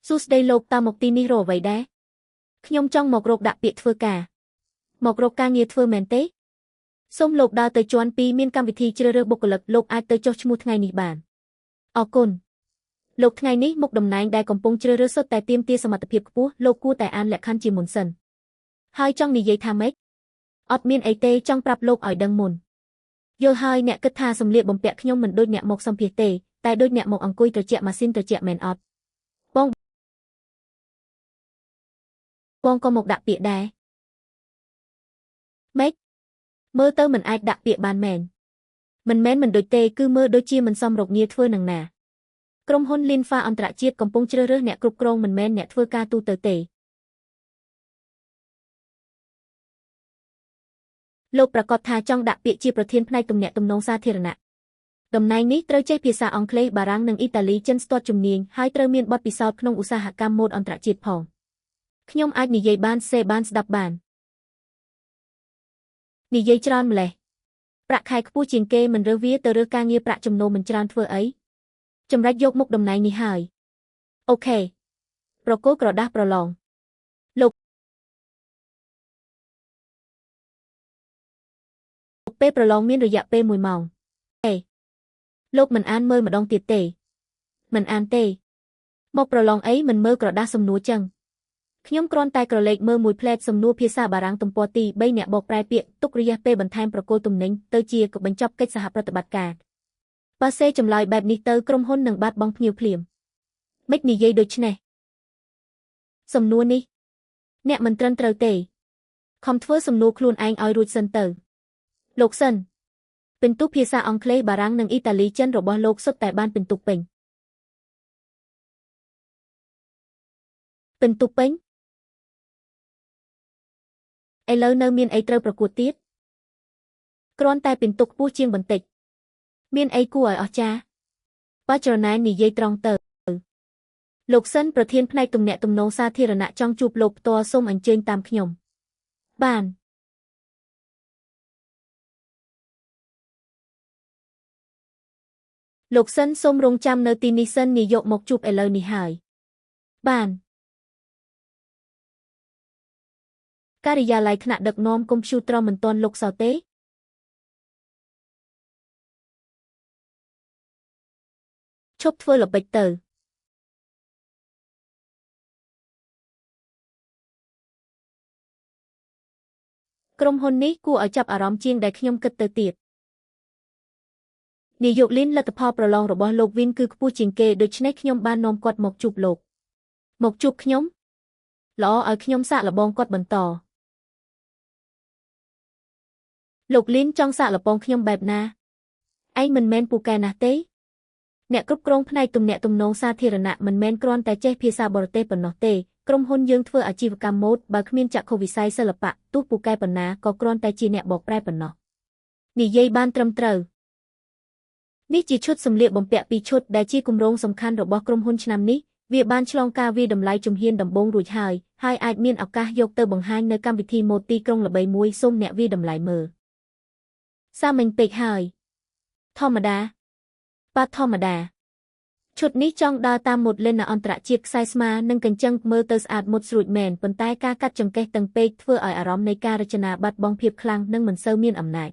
សួស្តីលោកតើមកទីនេះរកអ្វីដែរខ្ញុំចង់មករកដាក់ពាក្យធ្វើការមករកការងារធ្វើមែនទេសូមលោកដើរទៅជាន់2មានកម្មវិធីជ្រើសរើសបុគ្គលិកលោកអាចទៅចុះឈ្មោះថ្ងៃនេះបានអរគុណលោកថ្ងៃនេះមុខតំណែងដែលកំពុងជ្រើសរើសសុទ្ធតែទាមទារសមត្ថភាពខ្ពស់លោកគួរតែអានលក្ខខណ្ឌជាមុនសិនហើយចង់និយាយថាម៉េចអត់មានអីទេចង់ប្រាប់លោកឲ្យដឹងមុនយល់ហើយអ្នកគិតថាសម្លៀកបំពាក់ខ្ញុំមិនដូចអ្នកមកសម្ភាសទេតែដូចអ្នកមកអង្គុយត្រជាក់ម៉ាស៊ីនត្រជាក់មែនអត់បងបងក៏មកដាក់ពាក្យដែរម៉េចមើលទៅមិនអាចដាក់ពាក្យបានមែនមិនមែនមិនដូចទេគឺមើលដូចជាមិនសមរកងារធ្វើនឹងណាក្រុមហ៊ុនលីនហ្វាអន្តរជាតិកំពុងជ្រើសរើសអ្នកគ្រប់គ្រងមិនមែនអ្នកធ្វើការទូទៅទេលោកប្រកាសថាចង់ដាក់ពាក្យជាប្រធានផ្នែកទំនាក់ទំនងសាធារណៈតំណែងនេះត្រូវចេះភាសាអង់គ្លេសបារាំងនិងអ៊ីតាលីចិនស្ទាត់ជំនាញហើយត្រូវមានបទពិសោធន៍ក្នុងឧស្សាហកម្មម៉ូដអន្តរជាតិផងខ្ញុំអាចនិយាយបានសេបានស្ដាប់បាននិយាយច្រើនម្លេះប្រាក់ខែខ្ពស់ជាងគេមិនរើសវាទៅរើសការងារប្រាក់ចំណូលមិនច្រើនធ្វើអីចម្រេចយកមុខតំណែងនេះហើយអូខេប្រគល់ក្រដាសប្រឡងលោកពេលប្រឡងមានរយៈពេល1ម៉ោងទេលោកមិនអានមើលម្ដងទៀតទេមិនអានទេមកប្រឡងអីមិនមើលក្រដាសសំណួរចឹងខ្ញុំគ្រាន់តែក្រឡេកមើលមួយផ្លែតសំណួរភាសាបារាំងទំព័រទី3អ្នកបកប្រែពាក្យទុករយៈពេលបន្ថែមប្រគល់ទំនិញទៅជាក៏បញ្ចប់កិច្ចសហប្រតិបត្តិការបើសេចម្លើយបែបនេះទៅក្រុមហ៊ុននឹងបាត់បង់ភ្ញៀវភ្លាមមិននិយាយដូច្នេះសំណួរនេះអ្នកមិនត្រឹមត្រូវទេខំធ្វើសំណួរខ្លួនឯងឲ្យរួចសិនទៅលោកសិនពិន្ទុភាសាអង់គ្លេសបារាំងនិងអ៊ីតាលីចិនរបស់លោកសុទ្ធតែបានពិន្ទុពេញពិន្ទុពេញឥឡូវនៅមានអីត្រូវប្រកួតទៀតគ្រាន់តែពិន្ទុខ្ពស់ជាងបន្តិចមានអីគួរឲ្យអស្ចារ្យបើច្រណែននិយាយត្រង់ទៅលោកសិនប្រធានផ្នែកទំនាក់ទំនងសាធារណៈចង់ជួបលោកផ្ទាល់សូមអញ្ជើញតាមខ្ញុំបានលោកសិនសូមរងចាំនៅទីនេះសិននាយកមកជួបឥឡូវនេះហើយបានការិយាល័យថ្នាក់ដឹកនាំកុំព្យូទ័រមិនទាន់លុកសោទេឈប់ធ្វើល្បិចទៅក្រុមហ៊ុននេះគួរឲ្យចាប់អារម្មណ៍ជាងដែលខ្ញុំគិតទៅទៀតនាយកលីនលទ្ធផលប្រឡងរបស់លោកវីនគឺខ្ពស់ជាងគេដូច្នេះខ្ញុំបាននាំគាត់មកជួបលោកមកជួបខ្ញុំល្អឲ្យខ្ញុំសាកល្បងគាត់បន្តលោកលីនចង់សាកល្បងខ្ញុំបែបណាឯងមិនមែនពូកែណាស់ទេអ្នកគ្រប់គ្រងផ្នែកទំនាក់ទំនងសាធារណៈមិនមែនគ្រាន់តែចេះភាសាបរទេសប៉ុណ្ណោះទេក្រុមហ៊ុនយើងធ្វើអាជីវកម្មម៉ូដបើគ្មានចក្ខុវិស័យសិល្បៈទោះពូកែប៉ុណ្ណាក៏គ្រាន់តែជាអ្នកបកប្រែប៉ុណ្ណោះនិយាយបានត្រឹមត្រូវនេះជាឈុតសម្លៀកបំពាក់ពីរឈុតដែលជាគម្រោងសំខាន់របស់ក្រុមហ៊ុនឆ្នាំនេះវាបានឆ្លងការវាយតម្លៃជំហានដំបូងរួចហើយហើយអាចមានឱកាសយកទៅបង្ហាញនៅកម្មវិធីម៉ូដទីក្រុងល្បីមួយសូមអ្នកវាយតម្លៃមើលសាមញ្ញពេកហើយធម្មតាបាទធម្មតាឈុតនេះចង់ដើរតាមម៉ូដលិនអន្តរជាតិខ្សែស្មានិងកញ្ចឹងមើលទៅស្អាតមុតស្រួចមែនប៉ុន្តែការកាត់ចង្កេះតឹងពេកធ្វើឲ្យអារម្មណ៍នៃការរចនាបាត់បង់ភាពខ្លាំងនិងមិនសូវមានអំណាច